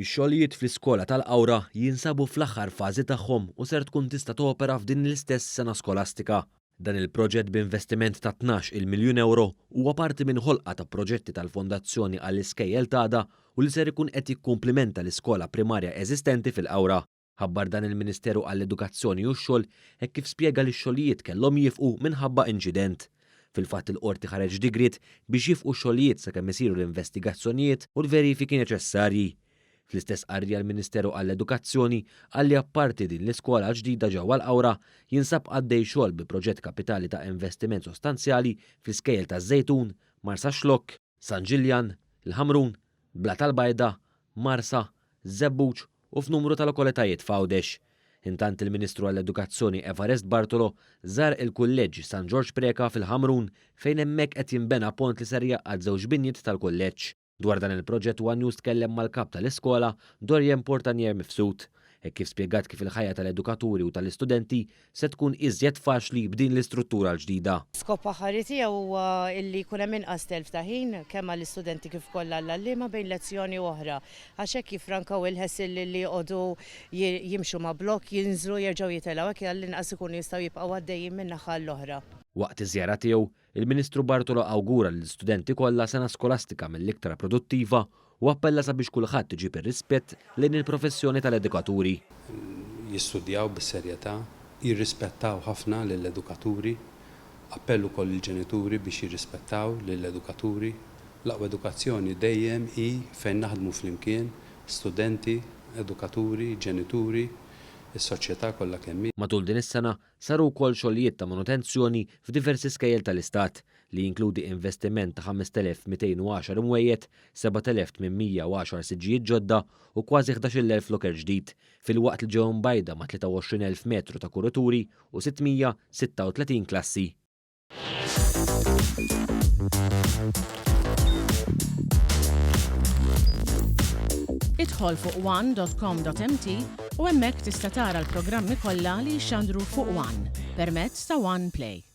Ix-xogħlijiet fl-iskola tal-Qawra jinsabu fl-aħħar fażi tagħhom u ser tkun tista' topera f'din l-istess sena skolastika. Dan il-proġett b'investiment ta' 12-il miljun ewro huwa parti minn ħolqa ta' proġetti tal-Fondazzjoni għall-Iskejjel t'Għada u li ser ikun qed jikkumplimenta l-iskola primarja eżistenti fil-Qawra. Ħabbar dan il-Ministeru għall-Edukazzjoni u x-Xogħol hekk kif spjega li x-xogħlijiet kellhom jieqfu minħabba inċident. Fil-fatt il-Qorti ħareġ digriet biex jieqfu x-xogħlijiet sakemm isiru l-investigazzjonijiet u l-verifiki neċessarji. Fl-istess stqarrija l-Ministeru għall-Edukazzjoni qal li apparti din l-iskola ġdida ġewwa l-Qawra jinsab għaddej xogħol bi proġett kapitali ta' investiment sostanzjali fl-iskejjel taż-Żejtun, Marsaxlokk, San Ġiljan, il-Ħamrun, Blata l-Bajda, Marsa, Żebbuġ u f'numru ta' lokalitajiet f'Għawdex. Intant il-Ministru għall-Edukazzjoni Evarist Bartolo żar il-Kulleġġ San Ġorġ Preca fil-Ħamrun fejn hemmhekk qed jinbena pont li ser jgħaqqad żewġ binjiet tal-kulleġġ. Dwar dan il-proġett one News tkellem mal-Kap tal-iskola, Dorianne Portanier Mifsud, hekk kif spjegat kif il-ħajja tal-edukaturi u tal-istudenti se tkun iżjed faċli b'din l-istruttura l-ġdida. Skop aħħari tiegħu huwa illi jkun hemm inqas telf ta' ħin kemm għall-istudenti kif ukoll għall-għalliema bejn lezzjoni u oħra għax hekk jiffrankaw il-hassle li joqogħdu jimxu ma' blokk, jinżlu, jerġgħu jitelgħu hekk għall-inqas ikunu jistgħu jibqgħu għaddejjin minn naħa għall-oħra. Waqt iż-żjara tiegħu, Il-Ministru Bartolo awgura lill-istudenti kollha sena skolastika mill-iktar produttiva u appella sabiex kulħadd iġib ir-rispett lejn il-professjoni tal-edukaturi. Jistudjaw bis-serjetà, jirrispettaw ħafna lill-edukaturi. Appell ukoll lill-ġenituri biex jirrispettaw lill-edukaturi. L-aqwa edukazzjoni dejjem hi fejn naħdmu flimkien, studenti, edukaturi, ġenituri, is-soċjetà kollha kemm hi. Matul din is-sena, Saru wkoll xogħlijiet ta' manutenzjoni f'diversi skejjel tal-Istat, li jinkludi investiment ta' 5,210 imwejjed, 7,810 siġġijiet ġodda u kważi 11,000 locker ġdid, filwaqt li ġew imbajda ma' 23,000 metru ta' kurituri u 636 klassi. Idħol fuq one.com.mt u hemmhekk tista' tara l-programmi kollha li jixxandru fuq One permezz ta' One Play.